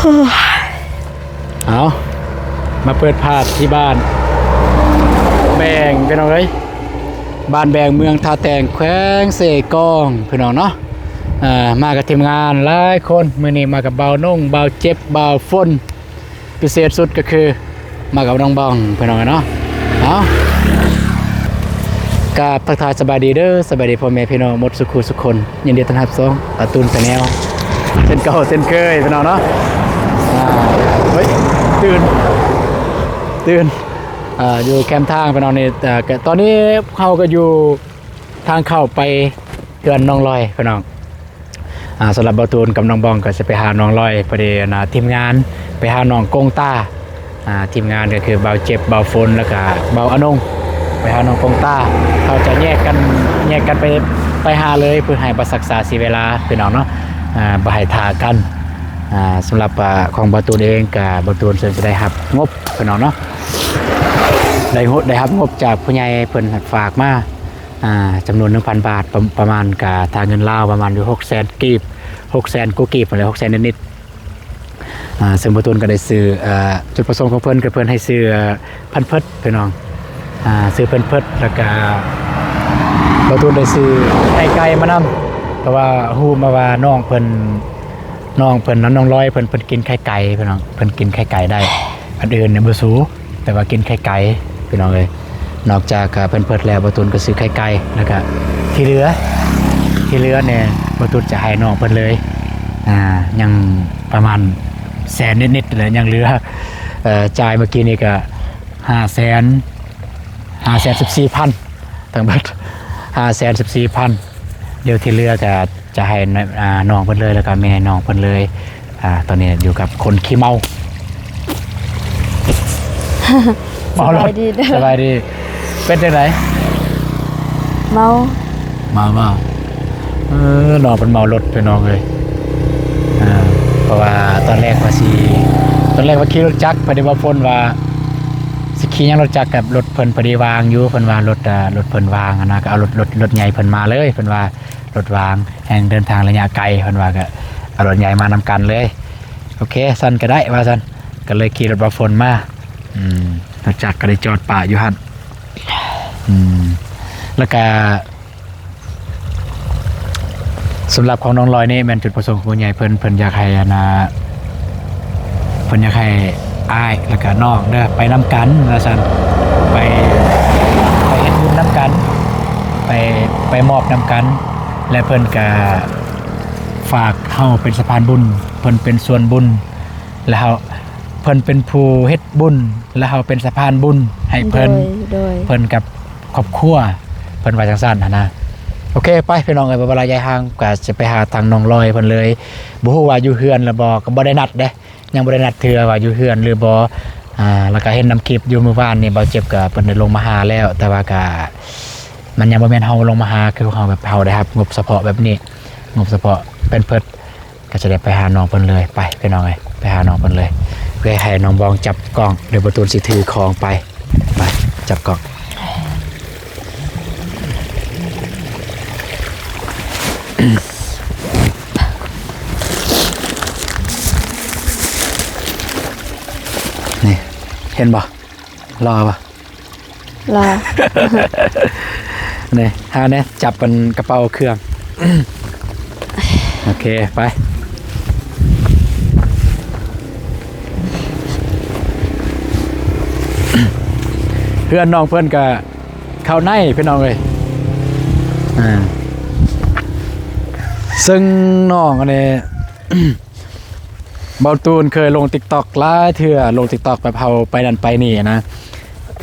ເອົາ ມາເປີດພາບທີ່ບ້ານແບງ ພີ່ນ້ອງເອີຍ, ບ້ານແບງ ເມືອງທ່າແຕງ ແຂວງເຊກອງ ພີ່ນ້ອງເນາະ. ເອີ ມາກັບທີມງານຫຼາຍຄົນ, ມື້ນີ້ມາກັບບ່າວນົງ, ບ່າວເຈັບ, ບ່າວຝົນ, ພິເສດສຸດກໍຄືມາກັບນ້ອງບອງ ພີ່ນ້ອງເນາະ. ເອົາ ກາບທັກທາຍສະບາຍດີເດີ, ສະບາຍດີພໍ່ແມ່ພີ່ນ້ອງໝົດສູ່ຄູ່ສູ່ຄົນ, ຍິນດີຕ້ອນຮັບສູ່ ອາຕູນ Channel ເຊັ່ນເກົ່າເຊັ່ນເຄີຍ ພີ່ນ້ອງເນາະ. ອ່າ ເຮີ້ຍ ຕື່ນ ຕື່ນ ອ່າ ຢູ່ແຄມທາງ ພີ່ນ້ອງນີ້. ອ່າ ກະຕອນນີ້ເຮົາກໍຢູ່ທາງເຂົ້າໄປເຮືອນນ້ອງລອຍ ພີ່ນ້ອງ. ອ່າ ສຳລັບບ່າວຕູນກັບນ້ອງບອງກໍຈະໄປຫານ້ອງລອຍ ພໍດີ ອັນນ່າ ທີມງານໄປຫານ້ອງກົງຕາ. ອ່າ ທີມງານກໍຄືບ່າວເຈັບ, ບ່າວຝົນ ແລ້ວກະບ່າວອານົງ ໄປຫານ້ອງກົງຕາ. ເຮົາຈະແຍກກັນ ແຍກກັນໄປ ໄປຫາເລີຍ ເພື່ອໃຫ້ບໍ່ຊັກຊ້າເສຍເວລາ ພີ່ນ້ອງເນາະ, ອ່າ ບໍ່ໃຫ້ຖ້າກັນ. ອ່າ ສຳລັບ ອ່າ ຂອງບ່າວຕູນເອງກະ ບ່າວຕູນເຊິ່ງຈະໄດ້ຮັບງົບ ພີ່ນ້ອງເນາະ, ໄດ້ ໄດ້ຮັບງົບຈາກຜູ້ໃຫຍ່ເພິ່ນຝາກມາ ອ່າ ຈຳນວນໜຶ່ງພັນບາດ ປະ ປະມານ ກະ ຖ້າເງິນລາວປະມານຢູ່ຫົກແສນກີບ ຫົກແສນກວ່າກີບຫັ້ນແຫຼະ ຫົກແສນນິດໆ. ອ່າ ເຊິ່ງບ່າວຕູນກໍໄດ້ຊື້ ເອີ ຈຸດປະສົງຂອງເພິ່ນ ກໍເພິ່ນໃຫ້ຊື້ ເອີ ແພມເພິດ ພີ່ນ້ອງ, ອ່າ ຊື້ແພມເພິດ ແລ້ວກະບ່າວຕູນໄດ້ຊື້ໄຂ່ໄກ່ມານຳ ເພາະວ່າຮູ້ມາວ່ານ້ອງເພິ່ນ ນ້ອງເພິ່ນນະ ນ້ອງລອຍເພິ່ນ ເພິ່ນກິນໄຂ່ໄກ່ ພີ່ນ້ອງ, ເພິ່ນກິນໄຂ່ໄກ່ໄດ້, ອັນອື່ນນີ້ບໍ່ສູ້ ແຕ່ວ່າກິນໄຂ່ໄກ່ ພີ່ນ້ອງເອີຍ. ນອກຈາກ ອ່າ ແພມເພິດແລ້ວ ບ່າວຕູນກໍຊື້ໄຂ່ໄກ່ ແລ້ວກະທີ່ເຫຼືອ ທີ່ເຫຼືອນີ້ ບ່າວຕູນຈະໃຫ້ນ້ອງເພິ່ນເລີຍ. ອ່າ ຍັງປະມານແສນນິດໆແຫຼະ ຍັງເຫຼືອ. ເອີ ຈ່າຍເມື່ອກີ້ນີ້ກະຫ້າແສນ ຫ້າແສນສິບສີ່ພັນ ທັງເບິດ ຫ້າແສນສິບສີ່ພັນ. ດຽວທີ່ເຫຼືອກະຈະໃຫ້ ອ່າ ນ້ອງເພິ່ນເລີຍ ແລ້ວກະແມ່ນ້ອງເພິ່ນເລີຍ. ອ່າ ຕອນນີ້ຢູ່ກັບຄົນຂີ້ເມົາ. ເມົາລົດ. ສະບາຍດີເດີ. ສະບາຍດີ. ເປັນຈັ່ງໃດ? ເມົາ. ເມົາບໍ່? ເອີ ນ້ອງເພິ່ນເມົາລົດ ພີ່ນ້ອງເອີຍ. ອ່າ ເພາະວ່າຕອນແລກວ່າຊິ ຕອນແລກວ່າຂີ່ລົດຈັກ ພໍດີວ່າຝົນວ່າຊິຂີ່ຫຍັງລົດຈັກ ກັບລົດເພິ່ນພໍດີວ່າງຢູ່ ເພິ່ນວ່າລົດ ອ່າ ລົດເພິ່ນວ່າງຫັ້ນນະ ກໍເອົາລົດ ລົດ ລົດໃຫຍ່ເພິ່ນມາເລີຍ ເພິ່ນວ່າລົດວ່າງ ແຮ່ງເດີນທາງໄລຍະໄກ ເພິ່ນວ່າ ກໍເອົາລົດໃຫຍ່ມານຳກັນເລີຍ. ໂອເຄ ຊັ້ນກໍໄດ້ວ່າຊັ້ນ ກໍເລີຍຂີ່ລົດບ່າວຝົນມາ. ອືມ ລົດຈັກກໍໄດ້ຈອດປະຢູ່ຫັ້ນ. ອືມ ແລ້ວກະ ສຳລັບຂອງນ້ອງລອຍນີ້ແມ່ນຈຸດປະສົງຂອງຜູ້ໃຫຍ່ເພິ່ນ ເພິ່ນຢາກໃຫ້ ອັນນ່າ ເພິ່ນຢາກໃຫ້ອ້າຍແລ້ວກະນ້ອງເດີ ໄປນຳກັນວ່າຊັ້ນ ໄປ ໄປເຮັດບຸນນຳກັນ ໄປ ໄປມອບນຳກັນ ແລະ ເພິ່ນກະຝາກເຮົາເປັນສະພານບຸນ ເພິ່ນເປັນສ່ວນບຸນ ແລ້ວເຮົາ ເພິ່ນເປັນຜູ້ເຮັດບຸນ ແລ້ວເຮົາເປັນສະພານບຸນໃຫ້ເພິ່ນ ໂດຍ ໂດຍ ເພິ່ນກັບຄອບຄົວ ເພິ່ນວ່າຈັ່ງຊັ້ນຫັ້ນນະ. ໂອເຄ ໄປພີ່ນ້ອງເອີຍ ບໍ່ເວລາຢາຍຫ່າງ ກໍຈະໄປຫາທາງນ້ອງລອຍເພິ່ນເລີຍ. ບໍ່ຮູ້ວ່າຢູ່ເຮືອນຫຼືບໍ່ ກໍບໍ່ໄດ້ນັດເດ້ ຍັງບໍ່ໄດ້ນັດເທື່ອວ່າຢູ່ເຮືອນຫຼືບໍ່. ອ່າ ແລ້ວກໍເຫັນນຳຄລິບຢູ່ມື້ວານນີ້ ບ່າວເຈັບກໍເພິ່ນໄດ້ລົງມາຫາແລ້ວ ແຕ່ວ່າກໍມັນຍັງບໍ່ແມ່ນເຮົາລົງມາຫາ ຄືເຮົາແບບ ເຮົາໄດ້ຮັບງົບສະເພາະແບບນີ້ ງົບສະເພາະແພມເພິດ ກໍຈະໄດ້ໄປຫານ້ອງເພິ່ນເລີຍ. ໄປພີ່ນ້ອງເອີຍ ໄປຫານ້ອງເພິ່ນເລີຍ. ເພື່ອໃຫ້ນ້ອງບອງຈັບກ້ອງ ດຽວບ່າວຕູນຊິຖືຂອງໄປ. ໄປ ຈັບກ້ອງ. ນີ້ ເຫັນບໍ່? ຫຼໍ່ບໍ່? ລາ ນີ້ ຫາແນ່ ຈັບອັນກະເປົາເຄື່ອງ. ໂອເຄ ໄປ. ເຮືອນນ້ອງເພິ່ນກະເຂົ້າໃນພີ່ນ້ອງເອີຍ. ອ່າ ເຊິ່ງນ້ອງອັນນີ້ ບ່າວຕູນເຄີຍລົງຕິກຕັອກຫຼາຍເທື່ອ ລົງຕິກຕັອກແບບເຮົາໄປນັ້ນໄປນີ້ນະ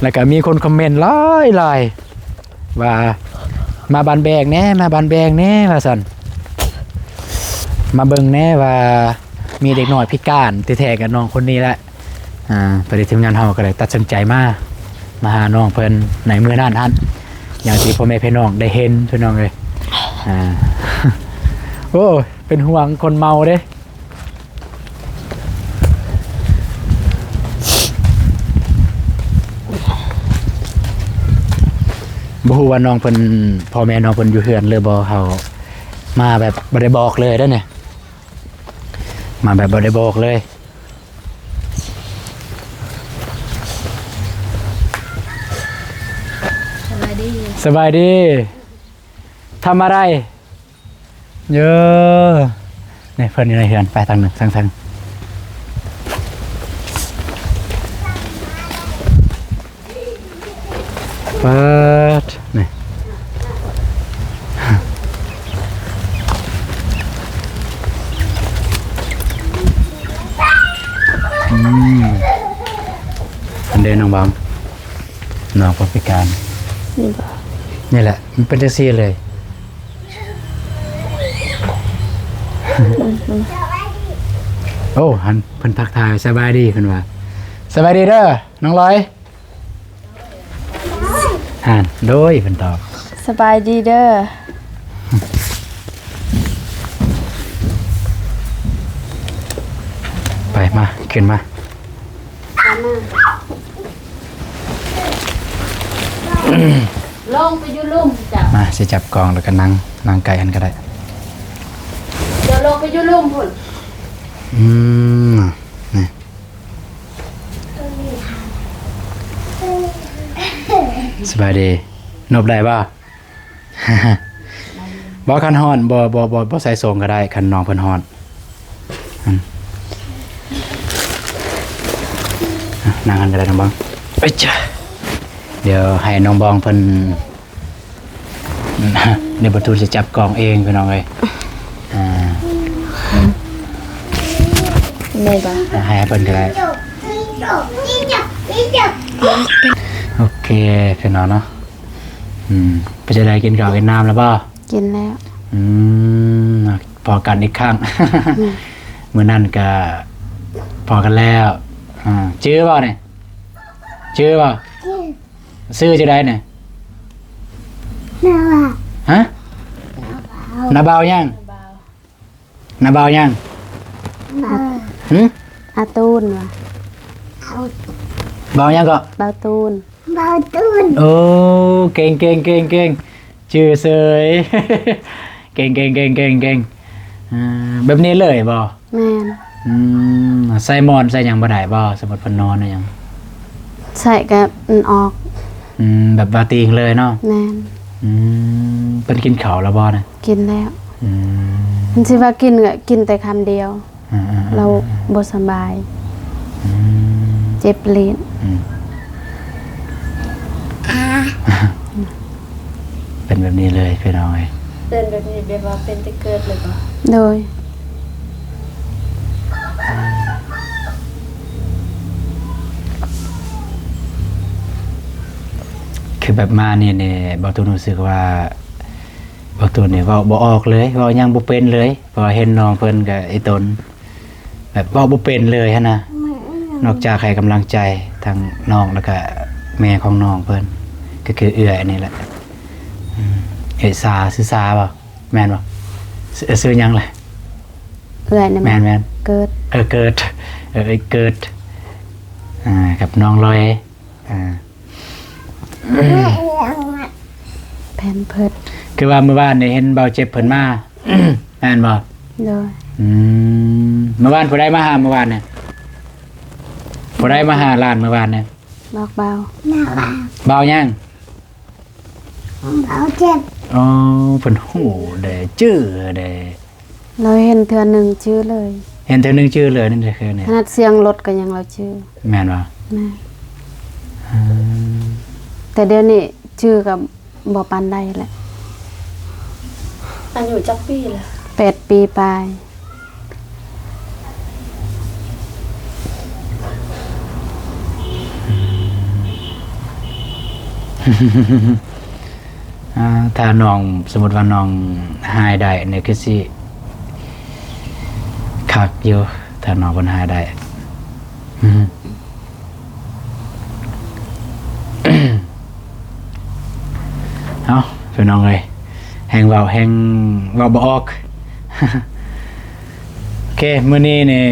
ແລ້ວກໍມີຄົນຄອມເມັນຫຼາຍໆ ວ່າ ມາບ້ານແບງແດ່ ມາບ້ານແບງແດ່ ວ່າຊັ້ນ ມາເບິ່ງແດ່ວ່າມີເດັກນ້ອຍພິການ ທີ່ແທ້ກໍນ້ອງຄົນນີ້ແຫຼະ. ອ່າ ພໍດີທີມງານເຮົາກໍເລີຍຕັດສິນໃຈມາ ມາຫານ້ອງເພິ່ນໃນມື້ນັ້ນຫັ້ນ ຢ່າງທີ່ພໍ່ແມ່ພີ່ນ້ອງໄດ້ເຫັນ ພີ່ນ້ອງເອີຍ. ອ່າ ໂອ້ ເປັນຫ່ວງຄົນເມົາເດ້. ບໍ່ຮູ້ວ່ານ້ອງເພິ່ນ ພໍ່ແມ່ນ້ອງເພິ່ນຢູ່ເຮືອນຫຼືບໍ່. ເຮົາມາແບບບໍ່ໄດ້ບອກເລີຍເດ້ນີ້ ມາແບບບໍ່ໄດ້ບອກເລີຍ. ສະບາຍດີ ທຳອະໄລ? ເອີ ນີ້ເພິ່ນຢູ່ໃນເຮືອນ ໄປທາງນັ້ນ ທາງເທິງ ເປີດ ນີ້ ອືມ ອັນເດ ນ້ອງບອງ ນ້ອງຜູ້ພິການ ນີ້ບໍ່? ນີ້ແຫຼະ ມັນເປັນຈັ່ງຊີ້ເລີຍ. ໂອ້ ຫັ້ນເພິ່ນທັກທາຍ ສະບາຍດີ ເພິ່ນວ່າ ສະບາຍດີເດີ ນ້ອງລອຍ. ຫັ້ນ ໂດຍ ເພິ່ນຕອບ ສະບາຍດີເດີ. ໄປ ມາ ຂຶ້ນມາ ລົງໄປຢູ່ລຸ່ມເຈົ້າ ມາ ຊິຈັບກ້ອງ ແລ້ວກໍນັ່ງ ນັ່ງໃກ້ຫັ້ນກໍໄດ້ ເຈົ້າລົງໄປຢູ່ລຸ່ມພຸ້ນ. ອືມ ນີ້ ສະບາຍດີ ນົບໄດ້ບໍ່? ບໍ່ ຄັນຮ້ອນ ບໍ່ ບໍ່ ບໍ່ ບໍ່ໃສ່ໂສ້ງກໍໄດ້ ຄັນນ້ອງເພິ່ນຮ້ອນ. ອືມ ອະ ນັ່ງຫັ້ນກໍໄດ້ ນ້ອງບອງ. ເອີຍຈະ ດຽວໃຫ້ນ້ອງບອງເພິ່ນ ດຽວປະຕູຊິຈັບກ້ອງເອງ ພີ່ນ້ອງເອີຍ. ອ່າ ແມ່ນບໍ່? ໃຫ້ເພິ່ນກໍໄດ້. ໂອເຄ ພີ່ນ້ອງເນາະ. ອືມ ເປັນຈັ່ງໃດ ກິນເຂົ້າກິນນ້ຳແລ້ວບໍ່? ກິນແລ້ວ. ອືມ ພໍ້ກັນອີກຄັ້ງ ອືມ ມື້ນັ້ນກະພໍ້ກັນແລ້ວ. ອ່າ ຈື່ບໍ່ນີ້? ຈື່ບໍ່? ຊື່ຈັ່ງໃດນີ້? ນາບ່າວ. ຮະ? ນາບ່າວຫຍັງ? ນາບ່າວຫຍັງ? ຫຶ? ອາຕູນວ່າ. ບ່າວຫຍັງເກາະ? ບ່າວຕູນ. ບ່າວຕູນ. ໂອ້ ເກັ່ງໆໆໆ ຈື່ເສີຍ ເກັ່ງໆໆໆໆ. ອ່າ ແບບນີ້ເລີຍບໍ່? ແມ່ນ. ອືມ ໃສ່ໝອນໃສ່ຫຍັງບໍ່ໄດ້ບໍ່? ສົມມຸດເພິ່ນນອນອີຫຍັງ ໃສ່ກະມັນອອກ. ອືມ ແບບວ່າຕີງເລີຍເນາະ. ແມ່ນ. ອືມ ເພິ່ນກິນເຂົ້າແລ້ວບໍ່ນະ? ກິນແລ້ວ. ອືມ ມັນຊິວ່າກິນກະກິນແຕ່ຄຳດຽວ. ອ່າໆໆ ລາວບໍ່ສະບາຍ. ອືມ ເຈັບລີ້ນ. ອືມ ເປັນແບບນີ້ເລີຍ ພີ່ນ້ອງເອີຍ. ເປັນແບບນີ້ແບບວ່າເປັນແຕ່ເກີດເລີຍບໍ່? ໂດຍ. ຄືແບບມານີ້ ນີ້ ບ່າວຕູນຮູ້ສຶກວ່າ ບ່າວຕູນນີ້ເວົ້າບໍ່ອອກເລີຍ ເວົ້າຫຍັງບໍ່ເປັນເລີຍ ເພາະວ່າເຫັນນ້ອງເພິ່ນກະອີ່ຕົນ ແບບເວົ້າບໍ່ເປັນເລີຍຫັ້ນນະ. ນອກຈາກໃຫ້ກຳລັງໃຈທັງນ້ອງ ແລ້ວກະແມ່ຂອງນ້ອງເພິ່ນ ກໍຄືເອື້ອຍນີ້ແຫຼະ. ອືມ ເອື້ອຍສາ ຊື່ສາບໍ່? ແມ່ນບໍ່? ຊື່ ຊື່ຫຍັງລະ? ເອື້ອຍນະ. ແມ່ນໆ ເກີດ. ເອີ ເກີດ. ເອີ ເກີດ ອ່າ ກັບນ້ອງລອຍ. ອ່າ ແພມເພີດ. ຄືວ່າມື້ວານນີ້ເຫັນເບົາເຈັບເພິ່ນມາ ແມ່ນບໍ່? ໂດຍ. ອືມ ມື້ວານຜູ້ໃດມາຫາ? ມື້ວານນີ້ຜູ້ໃດມາຫາຫຼານມື້ວານນີ້? ບອກເບົາ. ເບົາຫຍັງ? ເບົາເຈັບ. ອໍ ເພິ່ນຮູ້ເດ້ ຈື່ເດ້. ລາວເຫັນເທື່ອໜຶ່ງຈື່ເລີຍ. ເຫັນເທື່ອໜຶ່ງຈື່ເລີຍ ນັ້ນຄື ຂະໜາດສຽງລົດກໍຍັງລາວຈື່. ແມ່ນບໍ່? ແມ່ນ. ອືມ ແຕ່ດຽວນີ້ຈື່ກໍບໍ່ປານໃດແຫຼະ. ອາຍຸຈັກປີລະ? ແປດປີປາຍ. ອ່າ ຖ້ານ້ອງ ສົມມຸດວ່ານ້ອງຫາຍໄດ້ນີ້ ຄືຊິຄັກຢູ່ ຖ້ານ້ອງເພິ່ນຫາຍໄດ້. ອືມ ເອົ້າ ພີ່ນ້ອງເອີຍ ແຮງເວົ້າແຮງເວົ້າບໍ່ອອກ. ໂອເຄ ມື້ນີ້ນີ້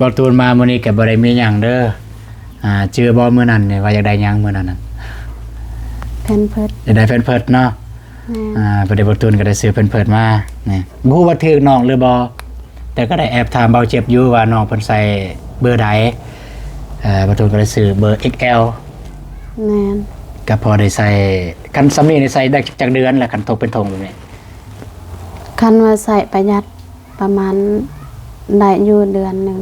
ບ່າວຕູນມາມື້ນີ້ກໍບໍ່ໄດ້ມີຫຍັງເດີ. ອ່າ ຈື່ບໍ່ມື້ນັ້ນນີ້ວ່າຢາກໄດ້ຫຍັງມື້ນັ້ນນະ? ແພມເພີດ. ຢາກໄດ້ແພມເພີດເນາະ. ແມ່ນ. ອ່າ ພໍດີບ່າວຕູນກໍໄດ້ຊື້ແພມເພີດມານີ້ ບໍ່ຮູ້ວ່າຖືກນ້ອງຫຼືບໍ່ ແຕ່ກໍໄດ້ແອບຖາມເບົາເຈັບຢູ່ວ່ານ້ອງເພິ່ນໃສ່ເບີໃດ. ເອີ ບ່າວຕູນກໍໄດ້ຊື້ເບີ ເອັກແອລ. ແມ່ນ. ກໍພໍໄດ້ໃຊ້. ຄັນຊ່ຳນີ້ນີ້ໃຊ້ໄດ້ຈັກເດືອນລະ ຄັນຖົງເປັນຖົງແບບນີ້? ຄັນວ່າໃຊ້ປະຢັດປະມານໄດ້ຢູ່ເດືອນໜຶ່ງ.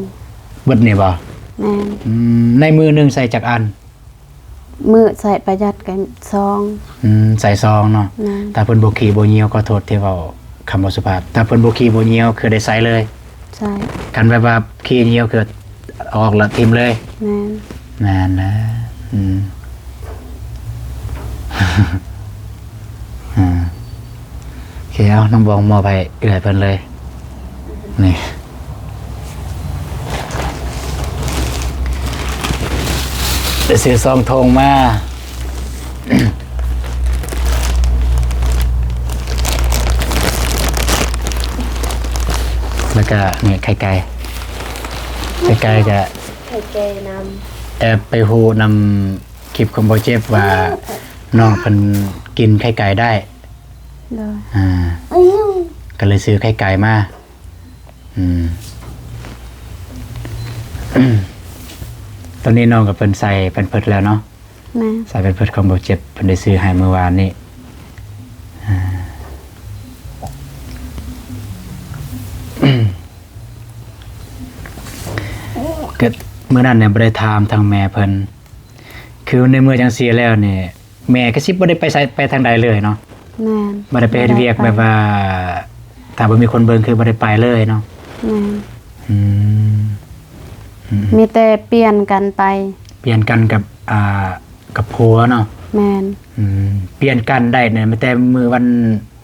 ເບິດນີ້ບໍ່? ແມ່ນ. ອືມ ໃນມື້ໜຶ່ງໃຊ້ຈັກອັນ? ມື້ໃຊ້ປະຢັດກໍສອງ. ອືມ ໃຊ້ສອງເນາະ. ແມ່ນ. ຖ້າເພິ່ນບໍ່ຂີ້ບໍ່ຍ່ຽວ ຂໍໂທດທີ່ເວົ້າຄຳບໍ່ສຸພາບ, ຖ້າເພິ່ນບໍ່ຂີ້ບໍ່ຍ່ຽວ ຄືໄດ້ໃຊ້ເລີຍ? ໃຊ້. ຄັນແບບວ່າຂີ້ຍ່ຽວ ຄືອອກລະຖິ້ມເລີຍ? ແມ່ນ. ແມ່ນນະ. ອືມ ອາ ໂອເຄ ເອົາ ນ້ອງບອງມອບໃຫ້ເອື້ອຍເພິ່ນເລີຍ ນີ້. ໄດ້ຊື້ສອງຖົງມາ ແລ້ວກະນີ້ໄຂ່ໄກ່ ໄຂ່ໄກ່ກະ ໄຂ່ໄກ່ນຳ ແອບໄປຮູ້ນຳຄລິບຂອງບໍ່ເຈັບວ່າ ນ້ອງເພິ່ນກິນໄຂ່ໄກ່ໄດ້. ໂດຍ. ອ່າ ກໍເລີຍຊື້ໄຂ່ໄກ່ມາ. ອືມ ຕອນນີ້ນ້ອງກໍເພິ່ນໃສ່ແພມເພີດແລ້ວເນາະ. ແມ່ນ. ໃສ່ແພມເພີດຂອງບໍ່ເຈັບ ເພິ່ນໄດ້ຊື້ໃຫ້ມື້ວານນີ້. ອ່າ ກໍມື້ນັ້ນນີ້ບໍ່ໄດ້ຖາມທາງແມ່ເພິ່ນ ຄືໃນເມື່ອຈັ່ງຊີ້ແລ້ວນີ້ ແມ່ກໍຊິບໍ່ໄດ້ໄປໃສ ໄປທາງໃດເລີຍເນາະ. ແມ່ນ. ບໍ່ໄດ້ໄປເຮັດວຽກ ບໍ່ໄດ້ໄປ ແບບວ່າ ຖ້າບໍ່ມີຄົນເບິ່ງ ຄືບໍ່ໄດ້ໄປເລີຍເນາະ. ແມ່ນ. ອືມ ອືມ ມີແຕ່ປ່ຽນກັນໄປ. ປ່ຽນກັນກັບ ອ່າ ກັບຜົວເນາະ. ແມ່ນ. ອືມ ປ່ຽນກັນໄດ້ນີ້ ມີແຕ່ມື້ວັນ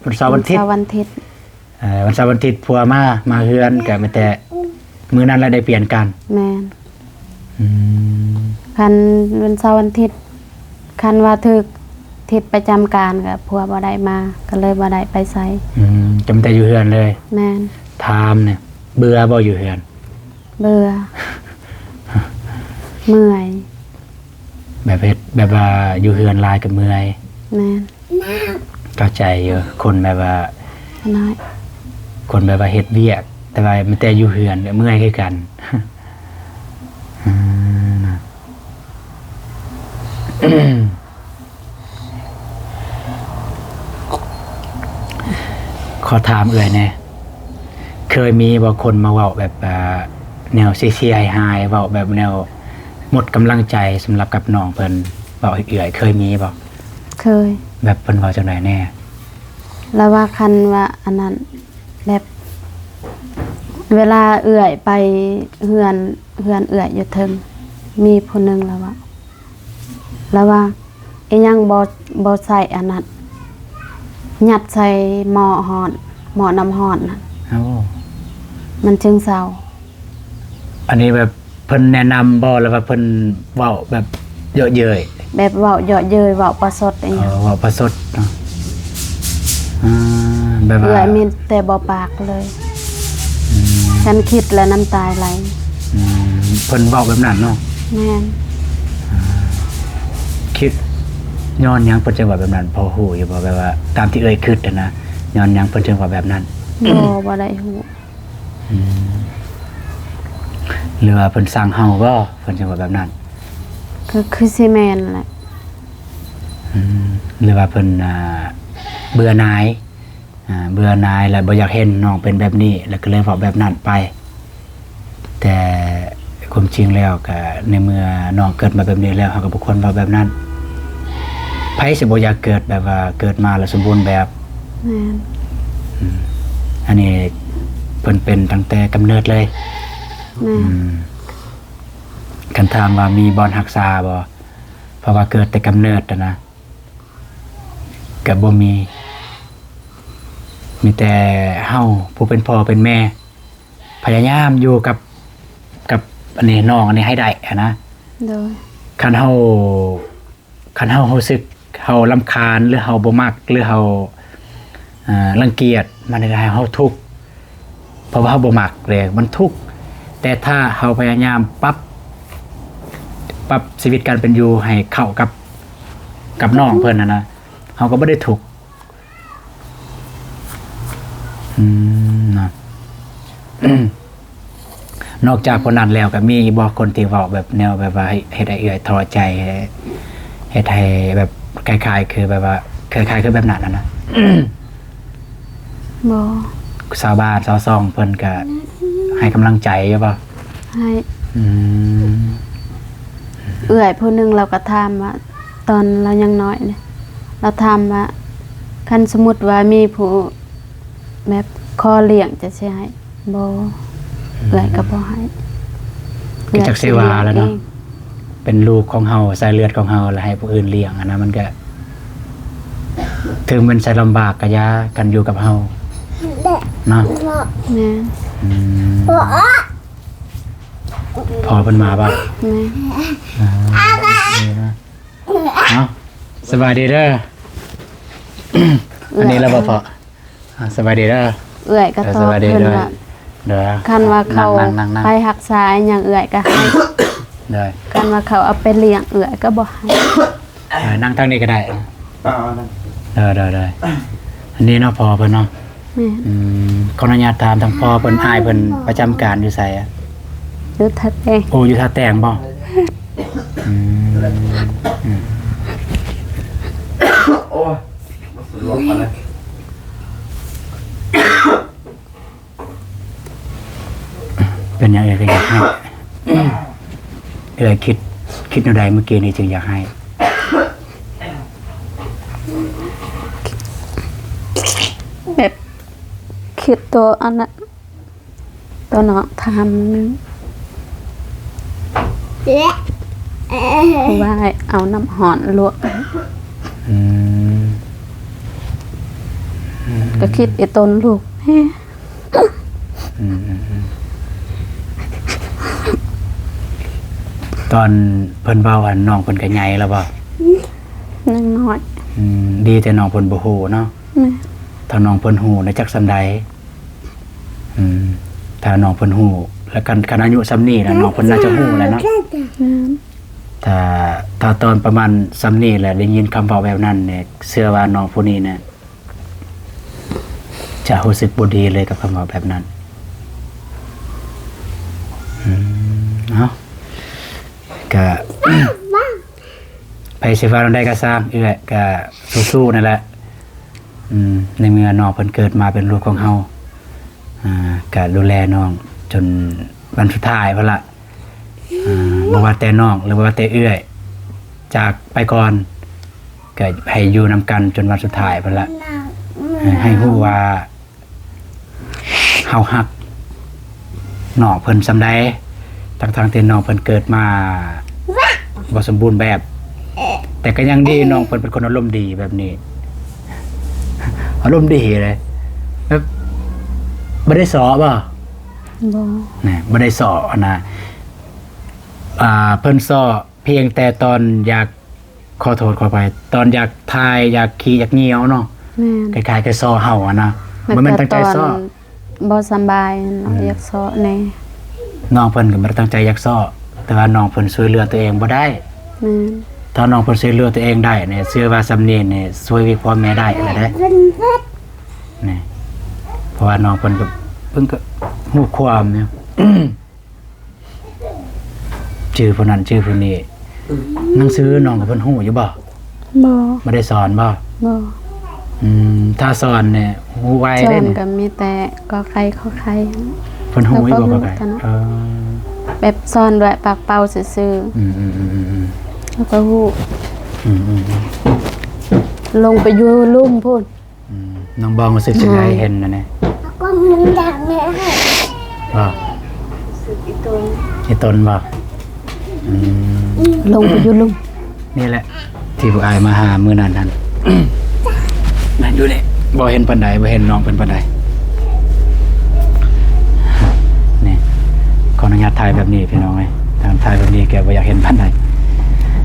ວັນເສົາວັນທິດ ວັນເສົາວັນທິດ. ເອີ ວັນເສົາວັນທິດຜົວມາ ມາເຮືອນ ກໍມີແຕ່ມື້ນັ້ນລະໄດ້ປ່ຽນກັນ. ແມ່ນ. ອືມ ຄັນວັນເສົາວັນທິດ ຄັນວ່າຖືກທິດປະຈຳການ ກໍຜົວບໍ່ໄດ້ມາ ກໍເລີຍບໍ່ໄດ້ໄປໃສ. ອືມ ກໍມີແຕ່ຢູ່ເຮືອນເລີຍ. ແມ່ນ. ຖາມແນ່ ເບື່ອບໍ່ຢູ່ເຮືອນ? ເບື່ອ ເມື່ອຍ. ແບບເຮັດ ແບບວ່າຢູ່ເຮືອນຫຼາຍກໍເມື່ອຍ. ແມ່ນ. ເຂົ້າໃຈຢູ່ ຄົນແບບວ່າ ນ້ອຍ ຄົນແບບວ່າເຮັດວຽກ ແຕ່ວ່າມີແຕ່ຢູ່ເຮືອນກໍເມື່ອຍຄືກັນ. ອືມ ຂໍຖາມເອື້ອຍແດ່ ເຄີຍມີບໍ່ຄົນມາເວົ້າແບບ ອ່າ ແນວເຊຍໆ ຮ້າຍໆ ເວົ້າແບບແນວໝົດກຳລັງໃຈສຳລັບກັບນ້ອງເພິ່ນ ເວົ້າໃຫ້ເອື້ອຍ ເຄີຍມີບໍ່? ເຄີຍ. ແບບເພິ່ນເວົ້າຈັ່ງໃດແດ່? ລະວ່າຄັນວ່າອັນນັ້ນ ແບບເວລາເອື້ອຍໄປເຮືອນ ເຮືອນເອື້ອຍຢູ່ເທິງ ມີຜູ້ໜຶ່ງລະວ່າ ລະວ່າ ອີຫຍັງບໍ່ ບໍ່ໃສ່ອັນນັ້ນ ຍັດໃສ່ໝໍ້ຮ້ອນ ໝໍ້ນ້ຳຮ້ອນນະ. ໂອ້ ມັນຈຶ່ງເຊົາ. ອັນນີ້ແບບເພິ່ນແນະນຳບໍ່ ຫຼືວ່າເພິ່ນເວົ້າແບບເຍາະເຍີ້ຍ? ແບບເວົ້າເຍາະເຍີ້ຍ ເວົ້າປະຊົດອີ່ຫຍັງ. ອໍ ເວົ້າປະຊົດເນາະ. ອ່າ ແບບວ່າ ເອື້ອຍມີແຕ່ບໍ່ປາກເລີຍ. ອືມ ຄັນຄິດແລ້ວນ້ຳຕາໄຫຼ. ອືມ ເພິ່ນເວົ້າແບບນັ້ນເນາະ. ແມ່ນ. ອ່າ ຄິດຍ້ອນຫຍັງເພິ່ນຈຶ່ງເວົ້າແບບນັ້ນ ພໍຮູ້ຢູ່ບໍ່? ແບບວ່າຕາມທີ່ເອື້ອຍຄິດຫັ້ນນະ ຍ້ອນຫຍັງເພິ່ນຈຶ່ງເວົ້າແບບນັ້ນ? ບໍ່ ບໍ່ໄດ້ຮູ້. ອືມ ຫຼືວ່າເພິ່ນຊັງເຮົາບໍ່ ເພິ່ນຈຶ່ງເວົ້າແບບນັ້ນ? ກໍຄືຊິແມ່ນແຫຼະ. ອືມ ຫຼືວ່າເພິ່ນ ອ່າ ເບື່ອໜ່າຍ ອ່າ ເບື່ອໜ່າຍ ແລະ ບໍ່ຢາກເຫັນນ້ອງເປັນແບບນີ້ ແລ້ວກໍເລີຍເວົ້າແບບນັ້ນໄປ. ແຕ່ຄວາມຈິງແລ້ວກະ ໃນເມື່ອນ້ອງເກີດມາແບບນີ້ແລ້ວ ເຮົາກໍບໍ່ຄວນເວົ້າແບບນັ້ນ. ໃຜຊິບໍ່ຢາກເກີດແບບວ່າເກີດມາແລ້ວສົມບູນແບບ? ແມ່ນ. ອືມ ອັນນີ້ເພິ່ນເປັນຕັ້ງແຕ່ກຳເນີດເລີຍ. ແມ່ນ. ອືມ ຄັນຖາມວ່າມີບ່ອນຮັກສາບໍ່? ເພາະວ່າເກີດແຕ່ກຳເນີດຫັ້ນນະ ກໍບໍ່ມີ. ມີແຕ່ເຮົາຜູ້ເປັນພໍ່ເປັນແມ່ ພະຍາຍາມຢູ່ກັບ ກັບອັນນີ້ ນ້ອງອັນນີ້ໃຫ້ໄດ້ຫັ້ນນະ. ໂດຍ. ຄັນເຮົາ ຄັນເຮົາຮູ້ສຶກເຮົາລຳຄານ ຫຼືເຮົາບໍ່ມັກ ຫຼືເຮົາ ອ່າ ລັງກຽດ ມັນເຮັດໃຫ້ເຮົາທຸກ ເພາະວ່າເຮົາບໍ່ມັກເດ້ ມັນທຸກ. ແຕ່ຖ້າເຮົາພະຍາຍາມປັບ ປັບຊີວິດການເປັນຢູ່ໃຫ້ເຂົ້າກັບ ກັບນ້ອງເພິ່ນຫັ້ນນະ ເຮົາກໍບໍ່ໄດ້ທຸກ. ອືມ ນະ ນອກຈາກຜູ້ນັ້ນແລ້ວ ກໍມີອີກບໍ່ ຄົນທີ່ເວົ້າແບບແນວແບບວ່າເຮັດໃຫ້ເອື້ອຍທໍ້ໃຈ ເຮັດໃຫ້ແບບ ຄ້າຍໆຄືແບບວ່າ ຄ້າຍໆຄືແບບນັ້ນຫັ້ນນະ? ບໍ່. ຊາວບ້ານຊາວຊ່ອງເພິ່ນກະໃຫ້ກຳລັງໃຈຢູ່ບໍ່? ໃຫ້. ອືມ. ເອື້ອຍຜູ້ໜຶ່ງລາວກໍຖາມວ່າ ຕອນລາວຍັງນ້ອຍເດ້ ລາວຖາມວ່າ ຄັນສົມມຸດວ່າມີຜູ້ແບບຂໍລ້ຽງ ຈະຊິໃຫ້? ບໍ່. ອືມ. ເອື້ອຍກໍບໍ່ໃຫ້. ກໍຈັກຊິວ່າແລ້ວເນາະ. ເອື້ອຍຊິລ້ຽງເອງ. ເປັນລູກຂອງເຮົາ ສາຍເລືອດຂອງເຮົາ ແລ້ວໃຫ້ຜູ້ອື່ນລ້ຽງ ອັນນັ້ນມັນກະ ເຖິງແມ່ນໃສ່ລຳບາກກະຢ່າ ຄັນຢູ່ກັບເຮົາເນາະ. ແມ່ນ. ອືມ. ພໍ່ເພິ່ນມາບໍ່? ແມ່ນ. ອ່າ ເນາະ. ເອົ້າ ສະບາຍດີເດີ. ອັນນີ້ລະບໍ່ພໍ່? ອ່າ ສະບາຍດີເດີ. ເອື້ອຍກໍຕອບເພິ່ນວ່າ ເອີ ສະບາຍດີເດີ. ໂດຍ ຄັນວ່າເຂົາ ນັ່ງໆໆໆ ໄປຮັກສາອີ່ຫຍັງ ເອື້ອຍກໍໃຫ້. ໂດຍ ຄັນວ່າເຂົາເອົາໄປລ້ຽງ ເອື້ອຍກໍບໍ່ໃຫ້. ເອີ ນັ່ງທາງນີ້ກໍໄດ້. ເອີ ເອົາ ເອົາ ນັ່ງ. ໂດຍໆໆ. ອັນນີ້ເນາະ ພໍ່ເພິ່ນເນາະ. ແມ່ນ. ອືມ ຂໍອະນຸຍາດຖາມທາງພໍ່ເພິ່ນ ອ້າຍເພິ່ນປະຈຳການຢູ່ໃສອະ? ຢູ່ທ່າແຕງ. ໂອ້ ຢູ່ທ່າແຕງບໍ່? ອືມ ອືມ. ໂອ້ຍ ບໍ່ສະດວກປານໃດ. ເປັນຫຍັງເອື້ອຍກໍຢາກໃຫ້? ເອື້ອຍຄິດ ຄິດແນວໃດມື້ກີ້ນີ້ຈຶ່ງຢາກໃຫ້? ແບບຄິດໂຕອັນນັ້ນ ໂຕນ້ອງຖາມ ວ່າເອົານ້ຳຮ້ອນລວກ. ອືມ ອືມ ກໍຄິດອີ່ຕົນລູກ. ອືມ ອືມ ອືມ. ຕອນເພິ່ນເວົ້າຫັ້ນ ນ້ອງເພິ່ນກໍໃຫຍ່ແລ້ວບໍ່? ຍັງນ້ອຍ. ອືມ ດີແຕ່ນ້ອງເພິ່ນບໍ່ຮູ້ເນາະ. ແມ່ນ. ຖ້ານ້ອງເພິ່ນຮູ້ນະ ຈັກສ່ຳໃດ. ອືມ ຖ້ານ້ອງເພິ່ນຮູ້ ແລະ ຄັນ ຄັນອາຍຸສ່ຳນີ້ນະ ນ້ອງເພິ່ນໜ້າຈະຮູ້ແລ້ວເນາະ. ແມ່ນ. ຖ້າ ຖ້າຕອນປະມານສ່ຳນີ້ແຫຼະ ໄດ້ຍິນຄຳເວົ້າແບບນັ້ນນີ້ ເຊື່ອວ່ານ້ອງຜູ້ນີ້ນະ ຈະຮູ້ສຶກບໍ່ດີເລີຍກັບຄຳເວົ້າແບບນັ້ນ. ອືມ ເອົາ ກະ ໃຜຊິວ່າແນວໃດກໍຊ່າງ ເອື້ອຍກະສູ້ໆນັ້ນແຫຼະ. ອືມ ໃນເມື່ອນ້ອງເພິ່ນເກີດມາເປັນລູກຂອງເຮົາ ອ່າ ກະດູແລນ້ອງຈົນວັນສຸດທ້າຍພຸ້ນລະ. ອ່າ ບໍ່ວ່າແຕ່ນ້ອງ ຫຼື ບໍ່ວ່າແຕ່ເອື້ອຍຈາກໄປກ່ອນ ກໍໃຫ້ຢູ່ນຳກັນຈົນວັນສຸດທ້າຍພຸ້ນລະ. ໃຫ້ ໃຫ້ຮູ້ວ່າເຮົາຮັກນ້ອງເພິ່ນສ່ຳໃດ ທັງໆທີ່ນ້ອງເພິ່ນເກີດມາບໍ່ສົມບູນແບບ ແຕ່ກໍຍັງດີ ນ້ອງເພິ່ນເປັນຄົນອາລົມດີແບບນີ້ ອາລົມດີເລີຍ ແບບບໍ່ໄດ້ສໍ້ບໍ່? ບໍ່. ນະ ບໍ່ໄດ້ສໍ້ຫັ້ນນະ. ອ່າ ເພິ່ນສໍ້ພຽງແຕ່ຕອນຢາກ ຂໍໂທດຂໍອະໄພ ຕອນຢາກຖ່າຍ ຢາກຂີ້ ຢາກຍ່ຽວເນາະ. ແມ່ນ. ຄ້າຍໆຄືສໍ້ເຮົາຫັ້ນນະ ບໍ່ແມ່ນຕັ້ງໃຈສໍ້. ບໍ່ສຳບາຍເນາະ ອືມ ຢາກສໍ້ແດ່. ນ້ອງເພິ່ນກໍບໍ່ໄດ້ຕັ້ງໃຈຢາກສໍ້ ແຕ່ວ່ານ້ອງເພິ່ນຊ່ວຍເຫຼືອຕົວເອງບໍ່ໄດ້. ແມ່ນ. ຖ້ານ້ອງເພິ່ນຊ່ວຍເຫຼືອຕົວເອງໄດ້ນີ້ ເຊື່ອວ່າສ່ຳນີ້ນີ້ຊ່ວຍວຽກພໍ່ແມ່ໄດ້ແລ້ວເດ້. ນີ້ ເພາະວ່ານ້ອງເພິ່ນກໍ ເພິ່ນກໍຮູ້ຄວາມຢູ່. ຊື່ຜູ້ນັ້ນຊື່ຜູ້ນີ້ ໜັງສືນ້ອງກັບເພິ່ນຮູ້ຢູ່ບໍ່? ບໍ່. ບໍ່ໄດ້ສອນບໍ່? ບໍ່. ອືມ ຖ້າສອນນີ້ຮູ້ໄວເດ້. ສອນກໍມີແຕ່ ກ ໄກ່ ຂ ໄຂ່. ເພິ່ນຮູ້ຢູ່ບໍ່? ກ ໄກ່. ເອີ ແບບສອນດ້ວຍປາກເປົ່າຊື່ໆ. ອືມໆໆໆໆ ແລ້ວກໍຮູ້. ອືມໆໆ ລົງໄປຢູ່ລຸ່ມພຸ້ນ. ອືມ ນ້ອງບອງຮູ້ສຶກຈັ່ງໃດ ເຫັນອັນນີ້? ບໍ່ ອີ່ຕົນບໍ່? ອືມ ລົງໄປຢູ່ລຸ່ມ. ນີ້ແຫຼະ ທີ່ພວກອ້າຍມາຫາມື້ນັ້ນຫັ້ນ ນັ້ນຢູ່ນີ້ ບໍ່ເຫັນປານໃດ ບໍ່ເຫັນນ້ອງເພິ່ນປານໃດ. ນີ້ ຂໍອະນຸຍາດຖ່າຍແບບນີ້ ພີ່ນ້ອງເອີຍ. ຖ້າຖ່າຍແບບນີ້ແກບໍ່ຢາກເຫັນປານໃດ.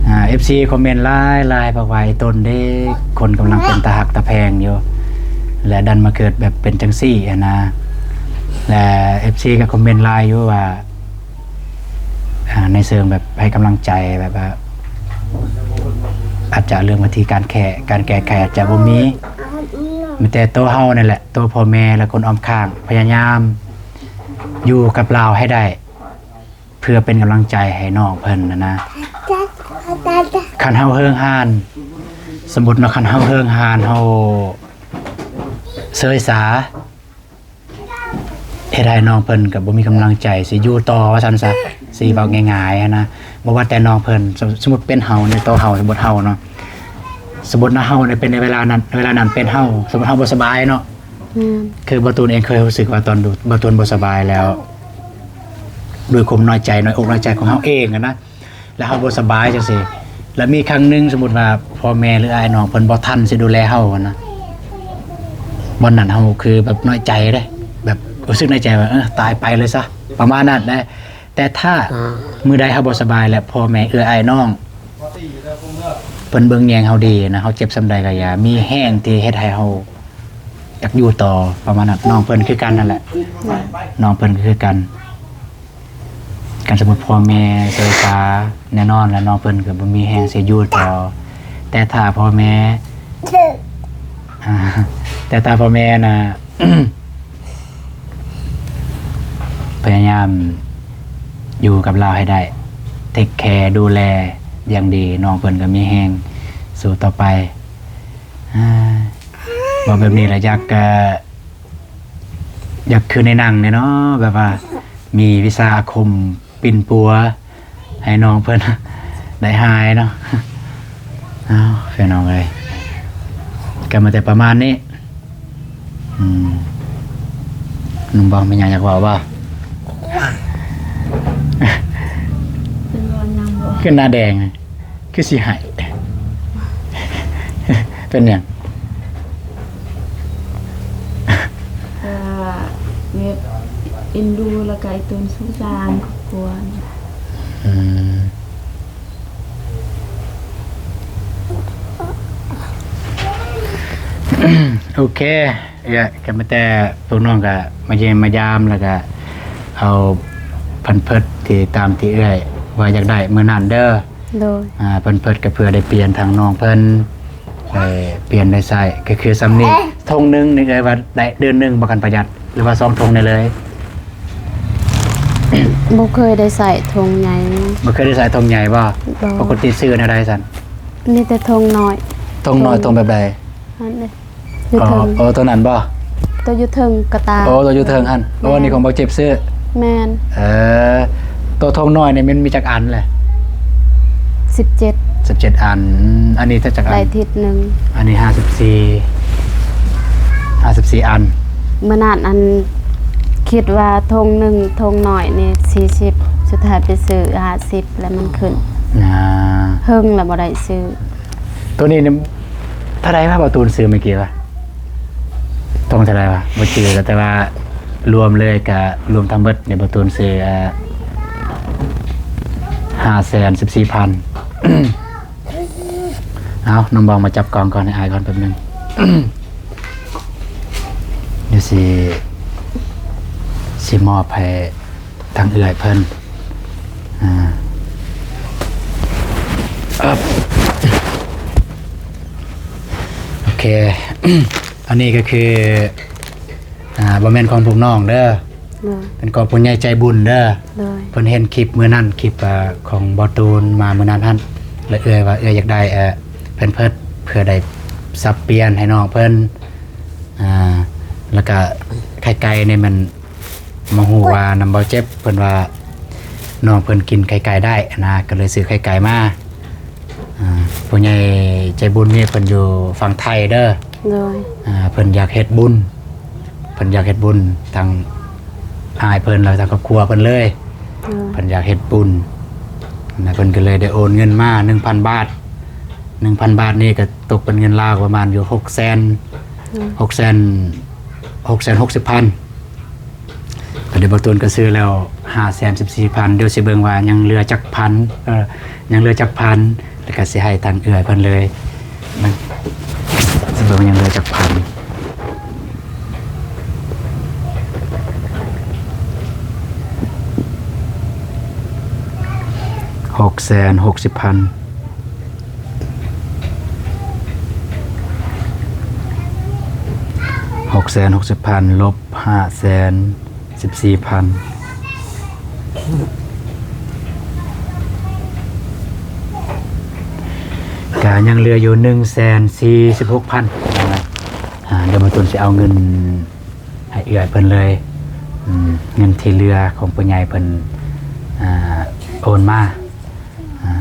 ອ່າ ເອັຟຊີຄອມເມັນຫຼາຍໆ ບອກວ່າ ອີ່ຕົນເດ້ ຄົນກຳລັງເປັນຕາຮັກຕາແພງຢູ່ ແລະ ດັນມາເກີດແບບເປັນຈັ່ງຊີ້ຫັ້ນນະ. ແລະ ເອັຟຊີກໍຄອມເມັນຫຼາຍຢູ່ວ່າ ອ່າ ໃນເຊີງແບບໃຫ້ກຳລັງໃຈ ແບບວ່າ ອາດຈະເລື່ອງວິທີການແກ້ ການແກ້ໄຂອາດຈະບໍ່ມີ ມີແຕ່ໂຕເຮົານີ້ແຫຼະ ໂຕພໍ່ແມ່ ແລະ ຄົນອ້ອມຂ້າງ ພະຍາຍາມຢູ່ກັບລາວໃຫ້ໄດ້ ເພື່ອເປັນກຳລັງໃຈໃຫ້ນ້ອງເພິ່ນຫັ້ນນະ. ຄັນເຮົາເຮີງຮ້ານ ສົມມຸດເນາະ ຄັນເຮົາເຫິງຫ້ານ ເຮົາເຊີຍຊາ ເຮັດໃຫ້ນ້ອງເພິ່ນກໍບໍ່ມີກຳລັງໃຈຊິຢູ່ຕໍ່ວ່າຊັ້ນຊະ ຊິເວົ້າງ່າຍໆຫັ້ນນະ. ບໍ່ວ່າແຕ່ນ້ອງເພິ່ນ ສົມ ສົມມຸດເປັນເຮົາໃນໂຕເຮົາ ສົມມຸດເຮົາເນາະ ສົມມຸດນະ ເຮົານີ້ເປັນໃນເວລານັ້ນ ເວລານັ້ນເປັນເຮົາ ສົມມຸດເຮົາບໍ່ສະບາຍເນາະ ອືມ ຄືບ່າວຕູນເອງເຄີຍຮູ້ສຶກວ່າຕອນບ່າວຕູນບໍ່ສະບາຍແລ້ວ ດ້ວຍຄວາມນ້ອຍໃຈ ນ້ອຍອົກນ້ອຍໃຈຂອງເຮົາເອງຫັ້ນນະ ແລ້ວເຮົາບໍ່ສະບາຍຈັ່ງຊີ້ ແລ້ວມີຄັ້ງໜຶ່ງ ສົມມຸດວ່າພໍ່ແມ່ ຫຼື ອ້າຍນ້ອງເພິ່ນບໍ່ທັນຊິດູແລເຮົາຫັ້ນນະ ວັນນັ້ນເຮົາຄືແບບນ້ອຍໃຈເດ້ ແບບຮູ້ສຶກໃນໃຈວ່າ ເອີ ຕາຍໄປເລີຍຊະ ປະມານນັ້ນແຫຼະ. ແຕ່ຖ້າ ອືມ ມື້ໃດເຮົາບໍ່ສະບາຍ ແລະ ພໍ່ແມ່ເອື້ອຍອ້າຍນ້ອງເພິ່ນເບິ່ງແຍງເຮົາດີນະ ເຮົາເຈັບສ່ຳໃດກໍຢ່າ ມີແຮງທີ່ເຮັດໃຫ້ເຮົາຢາກຢູ່ຕໍ່ ປະມານນັ້ນ. ນ້ອງເພິ່ນຄືກັນນັ້ນແຫຼະ ນ້ອງເພິ່ນກໍຄືກັນ ຄັນສົມມຸດພໍ່ແມ່ເຊີຍຊາ ແນ່ນອນແຫຼະ ນ້ອງເພິ່ນກໍບໍ່ມີແຮງຊິຢູ່ຕໍ່. ແຕ່ຖ້າພໍ່ແມ່ ອ່າ ແຕ່ຖ້າພໍ່ແມ່ນະ ພະຍາຍາມຢູ່ກັບລາວໃຫ້ໄດ້ ເທກແຄດູແລຢ່າງດີ ນ້ອງເພິ່ນກໍມີແຮງສູ້ຕໍ່ໄປ. ອາ ເວົ້າແບບນີ້ລະຢາກ ເອີ ຢາກຄືໃນໜັງແດ່ເນາະ ແບບວ່າມີວິຊາອາຄົມປິ່ນປົວໃຫ້ນ້ອງເພິ່ນໄດ້ຫາຍເນາະ. ເອົາ ພີ່ນ້ອງເອີຍ ກໍມາແຕ່ປະມານນີ້. ອືມ ໜຸ່ມບອງ ມີຫຍັງຢາກເວົ້າບໍ່? ເປັນວ່າຍັງບໍ່ ຄືໜ້າແດງ ຄືຊິໄຫ້ ເປັນຫຍັງ? ກໍແບບເອັນດູ ແລ້ວກໍໄອ້ຕົນສົງສານຄອບຄົວ. ອືມ ໂອເຄ ເອື້ອຍ ກໍມີແຕ່ພວກນ້ອງກໍມາຢ້ຽມມາຢາມ ແລ້ວກໍເອົາແພມເພີດທີ່ຕາມທີ່ເອື້ອຍວ່າຢາກໄດ້ມື້ນັ້ນເດີ. ໂດຍ ອ່າ ແພມເພີດກໍເພື່ອໄດ້ປ່ຽນທາງນ້ອງເພິ່ນ ໄດ້ປ່ຽນໄດ້ໃຊ້ ກໍຄືສ່ຳນີ້. ຖົງໜຶ່ງນີ້ເອື້ອຍວ່າໄດ້ເດືອນໜຶ່ງບໍ່ ຄັນປະຢັດ ຫຼືວ່າສອງຖົງນີ້ເລີຍ? ບໍ່ເຄີຍໄດ້ໃຊ້ຖົງໃຫຍ່. ບໍ່ເຄີຍໄດ້ໃຊ້ຖົງໃຫຍ່ບໍ່? ບໍ່. ປົກກະຕິຊື້ແນວໃດຊັ້ນ? ມີແຕ່ຖົງນ້ອຍ. ຖົງນ້ອຍ ຖົງ ຖົງແບບໃດ? ອັນນີ້ ຢູ່ເທິງ. ອໍ ໂຕນັ້ນບໍ່? ໂຕຢູ່ເທິງກະຕ່າ. ໂອ້ ໂຕຢູ່ເທິງຫັ້ນ. ໂອ້ ແມ່ນ. ອັນນີ້ຂອງບໍ່ເຈັບຊື້. ແມ່ນ. ເອີ ໂຕຖົງນ້ອຍນີ້ມັນມີຈັກອັນແຫຼະ? ສິບເຈັດ. ສິບເຈັດອັນ. ອັນນີ້ຈັກອັນ? ໄດ້ທິດໜຶ່ງ. ອັນນີ້ຫ້າສິບສີ່ ຫ້າສິບສີ່ອັນ. ມື້ນັ້ນອັນ ຄິດວ່າຖົງໜຶ່ງ ຖົງນ້ອຍນີ້ສີ່ສິບ ສຸດທ້າຍໄປຊື້ຫ້າສິບ ແລ້ວມັນຂຶ້ນ. ອ່າ ເຫິງແລ້ວບໍ່ໄດ້ຊື້. ໂຕນີ້ນີ້ ເທົ່າໃດວະ ບ່າວຕູນຊື້ເມື່ອກີ້ວະ? ຕົງເທົ່າໃດວະ? ບໍ່ຈື່ແລ້ວ ແຕ່ວ່າລວມເລີຍກະ ລວມທັງເບິດນີ້ ບ່າວຕູນຊື້ ເອີ ຫ້າແສນສິບສີ່ພັນ. ເອົາ ນ້ອງບອງມາຈັບກ້ອງກ່ອນ ໃຫ້ອ້າຍກ່ອນແປັບໜຶ່ງ. ດຽວຊິ ຊິມອບໃຫ້ ທາງເອື້ອຍເພິ່ນ ອ່າ ໂອເຄ ອັນນີ້ກໍຄື ອ່າ ບໍ່ແມ່ນຂອງພວກນ້ອງເດີ ໂດຍ ເປັນຂອງຜູ້ໃຫຍ່ໃຈບຸນເດີ ໂດຍ ເພິ່ນເຫັນຄລິບມື້ນັ້ນ ຄລິບ ອ່າ ຂອງບ່າວຕູນມາມື້ນັ້ນຫັ້ນ ແລະ ເອື້ອຍວ່າເອື້ອຍຢາກໄດ້ ເອີ ແພມເພີດ ເພື່ອໄດ້ສັບປ່ຽນໃຫ້ນ້ອງເພິ່ນ ອ່າ ແລ້ວກະໄຂ່ໄກ່ນີ້ແມ່ນ ມາຮູ້ວ່ານຳເບົາເຈັບ ເພິ່ນວ່ານ້ອງເພິ່ນກິນໄຂ່ໄກ່ໄດ້ນະ ກໍເລີຍຊື້ໄຂ່ໄກ່ມາ. ອ່າ ຜູ້ໃຫຍ່ໃຈບຸນນີ້ເພິ່ນຢູ່ຝັ່ງໄທເດີ ໂດຍ ອ່າ ເພິ່ນຢາກເຮັດບຸນ ເພິ່ນຢາກເຮັດບຸນ ທັງອ້າຍເພິ່ນ ແລະ ທັງຄອບຄົວເພິ່ນເລີຍ ໂດຍ ເພິ່ນຢາກເຮັດບຸນນະ ເພິ່ນກໍເລີຍໄດ້ໂອນເງິນມາໜຶ່ງພັນບາດ ໜຶ່ງພັນບາດນີ້ກໍຕົກເປັນເງິນລາວປະມານຢູ່ຫົກແສນ ໂດຍ ຫົກແສນ ຫົກແສນຫົກສິບພັນ. ຕອນນີ້ບ່າວຕູນກໍຊື້ແລ້ວຫ້າແສນສິບສີ່ພັນ ດຽວຊິເບິ່ງວ່າຍັງເຫຼືອຈັກພັນ ເອີ ຍັງເຫຼືອຈັກພັນ ແລ້ວກໍຊິໃຫ້ທາງເອື້ອຍເພິ່ນເລີຍ ເບິ່ງວ່າຍັງເຫຼືອຈັກພັນ ຫົກແສນຫົກສິບພັນ. ຫົກແສນຫົກສິບພັນ ລົບຫ້າແສນສິບສີ່ພັນ ກາ ຍັງເຫຼືອຢູ່ໜຶ່ງແສນສີ່ສິບຫົກພັນ ອ່າ ດຽວບ່າວຕູນຊິເອົາເງິນໃຫ້ເອື້ອຍເພິ່ນເລີຍ. ອືມ ເງິນທີ່ເຫຼືອຂອງຜູ້ໃຫຍ່ເພິ່ນ ອ່າ ໂອນມາ. ອ່າ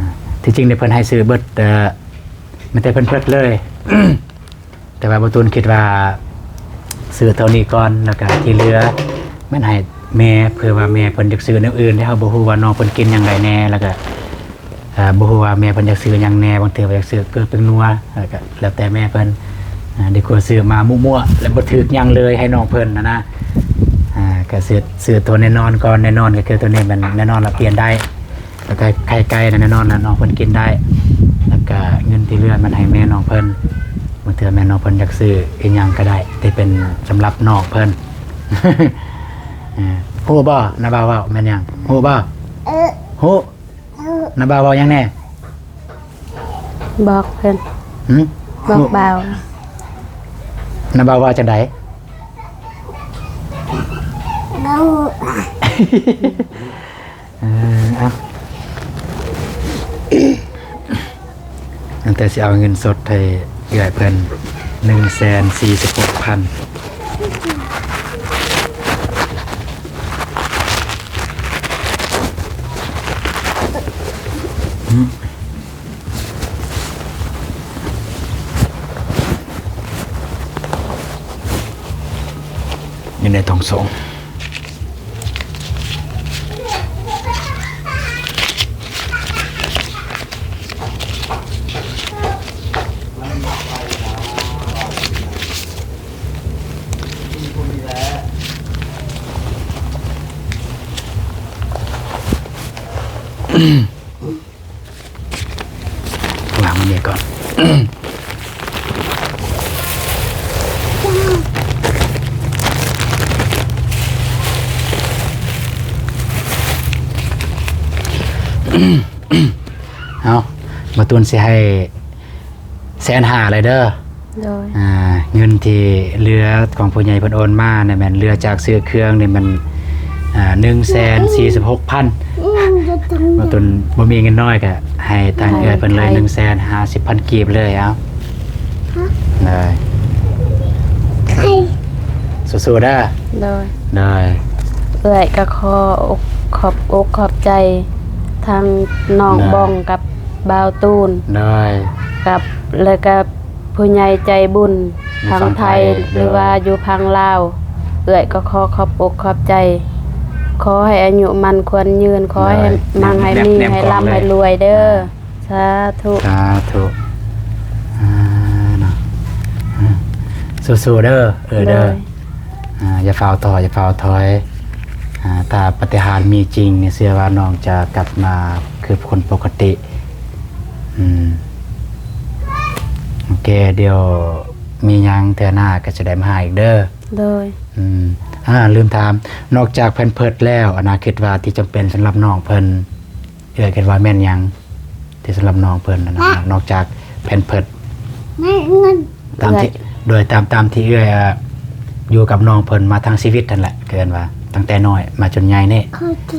ທີ່ຈິງນີ້ເພິ່ນໃຫ້ຊື້ເບິດ ເອີ ແມ່ນແຕ່ເພິ່ນເພິ່ນເລີຍ ແຕ່ວ່າບ່າວຕູນຄິດວ່າຊື້ເທົ່ານີ້ກ່ອນ ແລ້ວກະທີ່ເຫຼືອແມ່ນໃຫ້ແມ່ ເພື່ອວ່າແມ່ເພິ່ນຢາກຊື້ແນວອື່ນ ແຕ່ເຮົາບໍ່ຮູ້ວ່ານ້ອງເພິ່ນກິນຫຍັງໄດ້ແດ່ ແລ້ວກະ ເອີ ບໍ່ຮູ້ວ່າແມ່ເພິ່ນຢາກຊື້ຫຍັງແດ່. ບາງເທື່ອວ່າຢາກຊື້ເກືອແປ້ງນົວ ແລ້ວກະແລ້ວແຕ່ແມ່ເພິ່ນ. ອ່າ ດີກວ່າຊື້ມາມົວໆ ແລ້ວບໍ່ຖືກຫຍັງເລີຍໃຫ້ນ້ອງເພິ່ນຫັ້ນນະ. ອ່າ ກະຊື້ ຊື້ຕົວແນ່ນອນກ່ອນ ແນ່ນອນກະຄືຕົວນີ້ແມ່ນແນ່ນອນລະ ປ່ຽນໄດ້. ແລ້ວໄຂ່ ໄຂ່ໄກ່ນັ້ນແນ່ນອນລະ ນ້ອງເພິ່ນກິນໄດ້. ແລ້ວກະເງິນທີ່ເຫຼືອມັນໃຫ້ແມ່ນ້ອງເພິ່ນ ບາງເທື່ອແມ່ນ້ອງເພິ່ນຢາກຊື້ອີ່ຫຍັງກະໄດ້ ທີ່ເປັນສຳລັບນ້ອງເພິ່ນ. ເອີ ຮູ້ບໍ່ ນ້າບ່າວເວົ້າແມ່ນຫຍັງ ຮູ້ບໍ່? ຮູ້. ນ້າບ່າວເວົ້າຫຍັງແດ່? ບອກເພິ່ນ. ຫື? ບອກບ່າວ. ນ້າບ່າວເວົ້າຈັ່ງໃດ? ເອີ ເອົາ ຕັ້ງແຕ່ຊິເອົາເງິນສົດໃຫ້ເອື້ອຍເພິ່ນ ໜຶ່ງແສນສີ່ສິບຫົກພັນ. ຢູ່ໃນຖົງໂສງ. ວາງມັນນີ້ກ່ອນ. ເອົາ ບ່າວຕູນຊິໃຫ້ແສນຫ້າເລີຍເດີ. ໂດຍ ອ່າ ເງິນທີ່ເຫຼືອຂອງຜູ້ໃຫຍ່ເພິ່ນໂອນມານີ້ແມ່ນເຫຼືອຈາກຊື້ເຄື່ອງນີ້ແມ່ນ ອ່າ ໜຶ່ງແສນສີ່ສິບຫົກພັນ. ບ່າວຕູນບໍ່ມີເງິນນ້ອຍກະໃຫ້ທາງເອື້ອຍເພິ່ນເລີຍ ໜຶ່ງແສນຫ້າສິບພັນກີບເລີຍ. ເອົາ ໂດຍ ສູ້ໆເດີ. ໂດຍ ໂດຍ ເອື້ອຍກະຂໍອົກ ຂອບອົກຂອບໃຈທາງນ້ອງ ໂດຍ ບອງກັບບ່າວຕູນ. ໂດຍ ກັບ ແລະກະ ຜູ້ໃຫຍ່ໃຈບຸນທາງໄທ ຢູ່ຝັ່ງໄທ ຫຼືວ່າຢູ່ຝັ່ງລາວ ເອື້ອຍກໍຂໍຂອບອົກຂອບໃຈ. ຂໍໃຫ້ອາຍຸໝັ້ນຂວັນຍືນ ຂໍໃຫ້ ໂດຍ ມັ່ງໃຫ້ມີ ແນບ ແນບ ໃຫ້ລ່ຳໃຫ້ລວຍເດີ. ໂດຍ ສາທຸ ສາທຸ. ອ່າ ເນາະ ອ່າ ສູ້ໆເດີ ເອີ ເດີ. ໂດຍ ອ່າ ຢ່າຟ້າວທໍ້ ຢ່າຟ້າວຖອຍ. ອ່າ ຖ້າປາຕິຫານມີຈິງນີ້ ເຊື່ອວ່ານ້ອງຈະກັບມາຄືຄົນປົກກະຕິ. ອືມ ໂອເຄ ດຽວມີຫຍັງເທື່ອໜ້າກໍຈະໄດ້ມາຫາອີກເດີ. ໂດຍ ອືມ ອ່າ ລືມຖາມ ນອກຈາກແພມເພີດແລ້ວ ອັນນະ ຄິດວ່າທີ່ຈຳເປັນສຳລັບນ້ອງເພິ່ນ ເອື້ອຍຄິດວ່າແມ່ນຫຍັງ ທີ່ສຳລັບນ້ອງເພິ່ນຫັ້ນນະ ນອກຈາກແພມເພີດ? ແມ່ນເງິນ ຕາມທີ່ ເອື້ອຍ ໂດຍ ຕາມ ຕາມທີ່ເອື້ອຍ ອ່າ ຢູ່ກັບນ້ອງເພິ່ນມາທັງຊີວິດຫັ້ນແຫຼະ ເອີ້ນວ່າຕັ້ງແຕ່ນ້ອຍມາຈົນໃຫຍ່ນີ້ ເຂົ້າໃຈ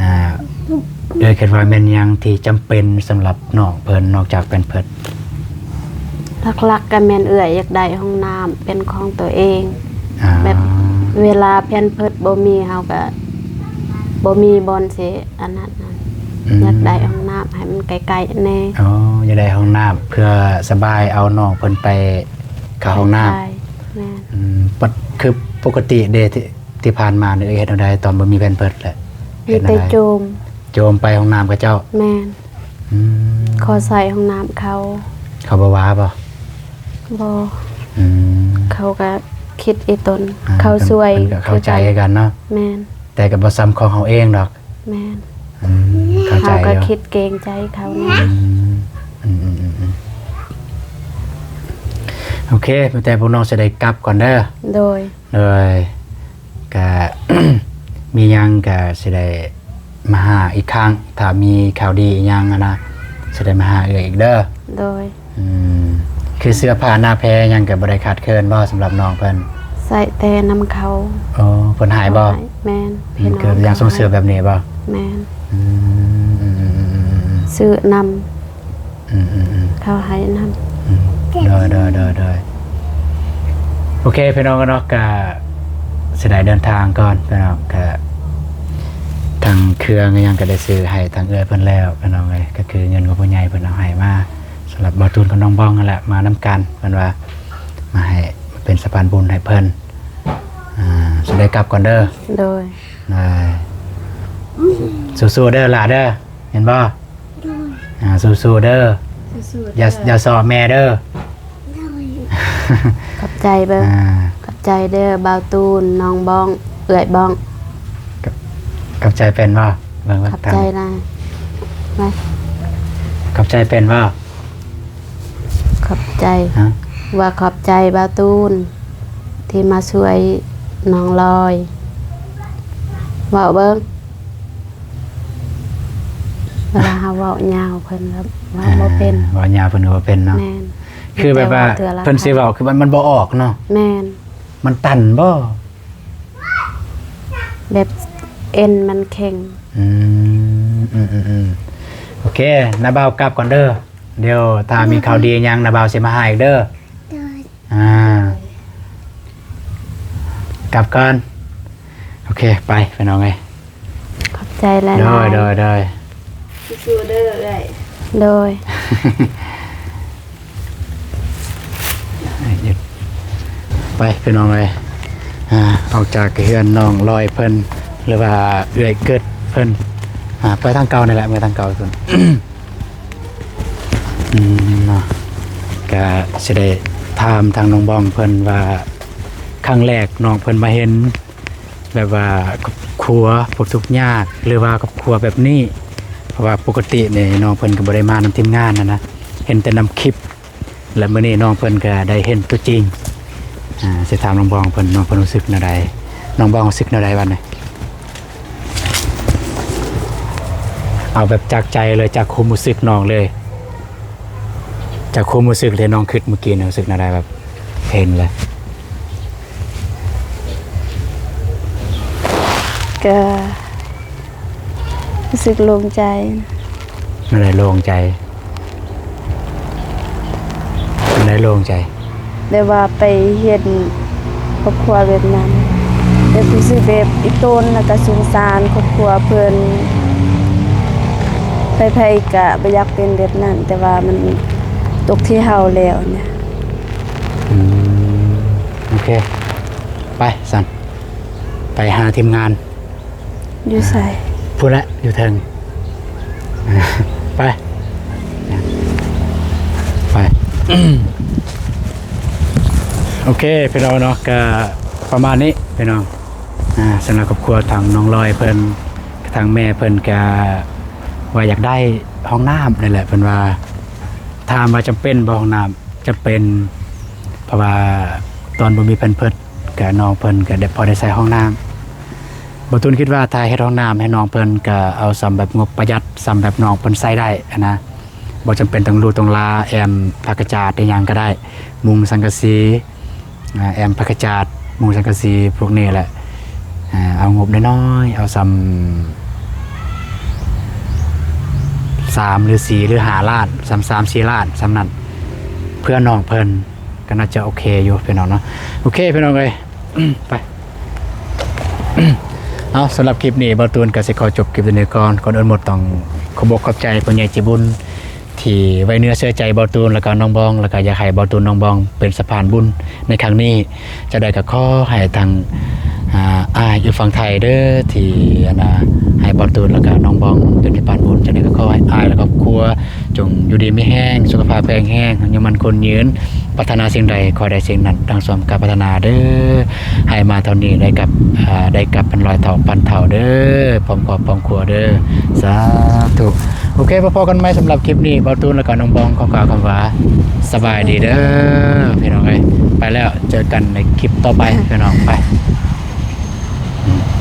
ອ່າ ເອື້ອຍຄິດວ່າແມ່ນຫຍັງທີ່ຈຳເປັນສຳລັບນ້ອງເພິ່ນ ນອກຈາກແພມເພີດ? ຫຼັກໆກໍແມ່ນເອື້ອຍຢາກໄດ້ຫ້ອງນ້ຳເປັນຂອງຕົວເອງ ອ່າ ແບບເວລາແພມເພີດບໍ່ມີ ເຮົາກໍບໍ່ມີບ່ອນຊິ ອັນນັ້ນນະ ອືມ ຢາກໄດ້ຫ້ອງນ້ຳໃຫ້ມັນໃກ້ໆແດ່. ອໍ ຢາກໄດ້ຫ້ອງນ້ຳເພື່ອສະບາຍເອົານ້ອງເພິ່ນໄປເຂົ້າຫ້ອງນ້ຳ. ແມ່ນ ອືມ ປະ ຄືປົກກະຕິເດ ທີ່ ທີ່ຜ່ານມານີ້ເອື້ອຍເຮັດແນວໃດຕອນບໍ່ມີແພມເພີດແຫຼະ? ມີແຕ່ໂຈມ ໂຈມໄປຫ້ອງນ້ຳເຂົາເຈົ້າ? ແມ່ນ ອືມ ຂໍໃຊ້ຫ້ອງນ້ຳເຂົາ. ເຂົາບໍ່ວ່າບໍ່? ບໍ່ ອືມ ເຂົາກໍຄິດອີ່ຕົນ ອ່າ ເຂົາຊ່ວຍ ເພິ່ນກໍເຂົ້າໃຈຄືກັນເນາະ. ແມ່ນ ແຕ່ກໍບໍ່ສ່ຳຂອງເຮົາເອງດອກ. ແມ່ນ ອືມ ເຂົ້າໃຈ ເຮົາກໍ ຢູ່ ຄິດເກງໃຈເຂົາແດ່. ອືມ ອືມ ໂອເຄ ມີແຕ່ພວກນ້ອງຊິໄດ້ກັບກ່ອນເດີ. ໂດຍ ໂດຍ ກະ ມີຫຍັງກະຊິໄດ້ມາຫາອີກຄັ້ງ ຖ້າມີຂ່າວດີອີ່ຫຍັງຫັ້ນນະ ຊິໄດ້ມາຫາເອື້ອຍອີກເດີ. ໂດຍ ອືມ ຄືເສື້ອຜ້າໜ້າແພຫຍັງກໍບໍ່ໄດ້ຂາດເຂີນບໍ່ ສຳລັບນ້ອງເພິ່ນ? ໃສ່ແຕ່ນຳເຂົາ. ໂອ້ ເພິ່ນໃຫ້ບໍ່? ໃຫ້ ແມ່ນ ອືມ ພີ່ນ້ອງ ຄືຍັງສົ່ງເສີມແບບນີ້ບໍ່? ແມ່ນ ອືມ ອືມ ອືມ ອືມ ຊື້ນຳ. ອືມ ອືມ ອືມ ເຂົາໃຫ້ນຳ. ອືມ ໂດຍ ໂດຍ ໂດຍ ໂດຍ. ໂອເຄ ພີ່ນ້ອງເນາະ ກະຊິໄດ້ເດີນທາງກ່ອນ ພີ່ນ້ອງ. ກະທັງເຄື່ອງອີ່ຫຍັງກະໄດ້ຊື້ໃຫ້ທາງເອື້ອຍເພິ່ນແລ້ວ ພີ່ນ້ອງເອີຍ. ກະຄືເງິນຂອງຜູ້ໃຫຍ່ເພິ່ນເອົາໃຫ້ມາ ສຳລັບບ່າວຕູນກັບນ້ອງບອງຫັ້ນແຫຼະ ມານຳກັນ. ເພິ່ນວ່າມາໃຫ້ ມາເປັນສະພານບຸນໃຫ້ເພິ່ນ. ອ່າ ຊິໄດ້ກັບກ່ອນເດີ. ໂດຍ ອ່າ ສູ້ໆເດີຫຼ້າເດີ ເຫັນບໍ່? ອ່າ ສູ້ໆເດີ ຢ່າ ຢ່າສໍ້ແມ່ເດີ. ຂອບໃຈເບິ່ງ ອ່າ ຂອບໃຈເດີ ບ່າວຕູນ ນ້ອງບອງ ເອື້ອຍບອງ. ຂອບ ຂອບໃຈເປັນບໍ່? ເບິ່ງ ເບິ່ງ ຂອບໃຈນະ ໄປ. ຂອບໃຈເປັນບໍ່? ຂອບໃຈ ຮະ? ວ່າຂອບໃຈບ່າວຕູນທີ່ມາຊ່ວຍນ້ອງລອຍ. ເວົ້າເບິ່ງ. ເວລາເຮົາເວົ້າຍາວເພິ່ນກໍເວົ້າບໍ່ເປັນ. ອ່າ ເວົ້າຍາວເພິ່ນກໍບໍ່ເປັນເນາະ. ແມ່ນ. ຄືແບບວ່າ ແຕ່ວ່າເທື່ອລະ ເພິ່ນຊິເວົ້າຄືມັນ ມັນບໍ່ອອກເນາະ. ແມ່ນ. ມັນຕັນບໍ່? ແບບເອັນມັນແຂງ. ອືມ ອືມໆໆ ໂອເຄ ນ້າບ່າວກັບກ່ອນເດີ. ດຽວຖ້າມີຂ່າວດີຫຍັງ ນ້າບ່າວຊິມາຫາອີກເດີ. ໂດຍ ອ່າ ກັບກ່ອນ. ໂອເຄ ໄປ ພີ່ນ້ອງເອີຍ. ຂອບໃຈຫຼາຍໆ. ໂດຍ ໂດຍ ໂດຍ. ສູ້ໆເດີເອື້ອຍ. ໂດຍ. ໄປ ພີ່ນ້ອງເອີຍ ອ່າ ອອກຈາກເຮືອນນ້ອງລອຍເພິ່ນ ຫຼືວ່າເອື້ອຍເກີດເພິ່ນ ອ່າ ໄປທາງເກົ່ານີ້ແຫຼະ ເມືອທາງເກົ່າເພິ່ນ. ອືມ ເນາະ ກະຊິໄດ້ຖາມທາງນ້ອງບອງເພິ່ນວ່າ ຄັ້ງແລກນ້ອງເພິ່ນມາເຫັນ ແບບວ່າຄອບຄົວພວກທຸກຍາກ ຫຼືວ່າຄອບຄົວແບບນີ້ ເພາະວ່າປົກກະຕິນີ້ນ້ອງເພິ່ນກໍບໍ່ໄດ້ມານຳທີມງານຫັ້ນນະ ເຫັນແຕ່ນຳຄລິບ ແລະ ມື້ນີ້ນ້ອງເພິ່ນກໍໄດ້ເຫັນຕົວຈິງ. ອ່າ ຊິຖາມນ້ອງບອງເພິ່ນ ນ້ອງເພິ່ນຮູ້ສຶກແນວໃດ? ນ້ອງບອງຮູ້ສຶກແນວໃດບັດນີ້? ເອົາແບບຈາກໃຈເລີຍ ຈາກຄວາມຮູ້ສຶກນ້ອງເລີຍ ຈາກຄວາມຮູ້ສຶກທີ່ນ້ອງຄິດເມື່ອກີ້ນີ້ ຮູ້ສຶກແນວໃດ ແບບເຫັນແລ້ວ? ກໍຮູ້ສຶກໂລ່ງໃຈ. ແນວໃດໂລ່ງໃຈ? ແນວໃດໂລ່ງໃຈ? ແບບວ່າໄປເຫັນຄອບຄົວແບບນັ້ນ ແບບຮູ້ສຶກແບບອີ່ຕົນ ແລ້ວກໍສົງສານຄອບຄົວເພິ່ນ. ໃຜໆກໍບໍ່ຢາກເປັນແບບນັ້ນ ແຕ່ວ່າມັນຕົກທີ່ເຮົາແລ້ວນະ. ອືມ ໂອເຄ ໄປຊັ້ນ ໄປຫາທີມງານ. ຢູ່ໃສ? ພຸ້ນແຫຼະ ຢູ່ເທິງ. ໄປ ໄປ. ໂອເຄ ພີ່ນ້ອງເນາະ ກະປະມານນີ້ພີ່ນ້ອງ. ອ່າ ສຳລັບຄອບຄົວທາງນ້ອງລອຍເພິ່ນ ທາງແມ່ເພິ່ນກະວ່າຢາກໄດ້ຫ້ອງນ້ຳນີ້ແຫຼະ ເພິ່ນວ່າ ຖາມວ່າຈຳເປັນບໍ່ຫ້ອງນ້ຳ? ຈຳເປັນ ເພາະວ່າຕອນບໍ່ມີແພມເພີດ ກະນ້ອງເພິ່ນກະໄດ້ ພໍໄດ້ໃຊ້ຫ້ອງນ້ຳ. ບ່າວຕູນຄິດວ່າຖ້າເຮັດຫ້ອງນ້ຳໃຫ້ນ້ອງເພິ່ນ ກະເອົາສ່ຳແບບງົບປະຢັດ ສ່ຳແບບນ້ອງເພິ່ນໃຊ້ໄດ້ຫັ້ນນະ ບໍ່ຈຳເປັນຕ້ອງຫຼູຕ້ອງລາ ແອ້ມຜ້າກະຈາດອີ່ຫຍັງກະໄດ້ ມຸງສັງກະສີ ອ່າ ແອ້ມຜ້າກະຈາດ ມຸງສັງກະສີພວກນີ້ແຫຼະ. ອ່າ ເອົາງົບນ້ອຍໆ ເອົາສ່ຳສາມ ຫຼື ສີ່ ຫຼື ຫ້າລ້ານ ສ່ຳສາມສີ່ລ້ານ ສ່ຳນັ້ນ ເພື່ອນ້ອງເພິ່ນ ກໍໜ້າຈະໂອເຄຢູ່ພີ່ນ້ອງເນາະ. ໂອເຄພີ່ນ້ອງເອີຍ ໄປ ເອົາ ສຳລັບຄລິບນີ້ ບ່າວຕູນກໍຊິຂໍຈົບຄລິບເທົ່ານີ້ກ່ອນ. ກ່ອນອື່ນໝົດຕ້ອງຂອບອົກຂອບໃຈຜູ້ໃຫຍ່ໃຈບຸນ ທີ່ໄວ້ເນື້ອເຊື່ອໃຈບ່າວຕູນ ແລ້ວກໍນ້ອງບອງ ແລ້ວກໍຢາກໃຫ້ບ່າວຕູນ ນ້ອງບອງ ເປັນສະພານບຸນໃນຄັ້ງນີ້. ຈັ່ງໃດກໍຂໍໃຫ້ທາງ ອ່າ ອ້າຍຢູ່ຝັ່ງໄທເດີ ທີ່ ອັນນ່າ ໃຫ້ບ່າວຕູນ ແລ້ວກໍນ້ອງບອງ ເປັນສະພານບຸນ. ຈັ່ງໃດກໍຂໍໃຫ້ອ້າຍ ແລະ ຄອບຄົວ ຈົ່ງຢູ່ດີມີແຮງ ສຸຂະພາບແຂງແຮງ ອາຍຸໝັ້ນຂວັນຍືນ ປາດຖະໜາສິ່ງໃດ ຂໍໄດ້ສິ່ງນັ້ນ ດັ່ງສົມການປາດຖະໜາເດີ. ໃຫ້ມາເທົ່ານີ້ໄດ້ກັບ ອ່າ ໄດ້ກັບເປັນຮ້ອຍເທົ່າພັນເທົ່າເດີ ພ້ອມຄອບພ້ອມຄົວເດີ ສາທຸ. ໂອເຄ ພໍ້ກັນໃໝ່ ສຳລັບຄລິບນີ້ ບ່າວຕູນ ແລ້ວກໍນ້ອງບອງ ຂໍກ່າວຄຳວ່າ ສະບາຍດີເດີ ພີ່ນ້ອງເອີຍ. ໄປແລ້ວ ເຈີກັນໃນຄລິບຕໍ່ໄປ ພີ່ນ້ອງ ໄປ.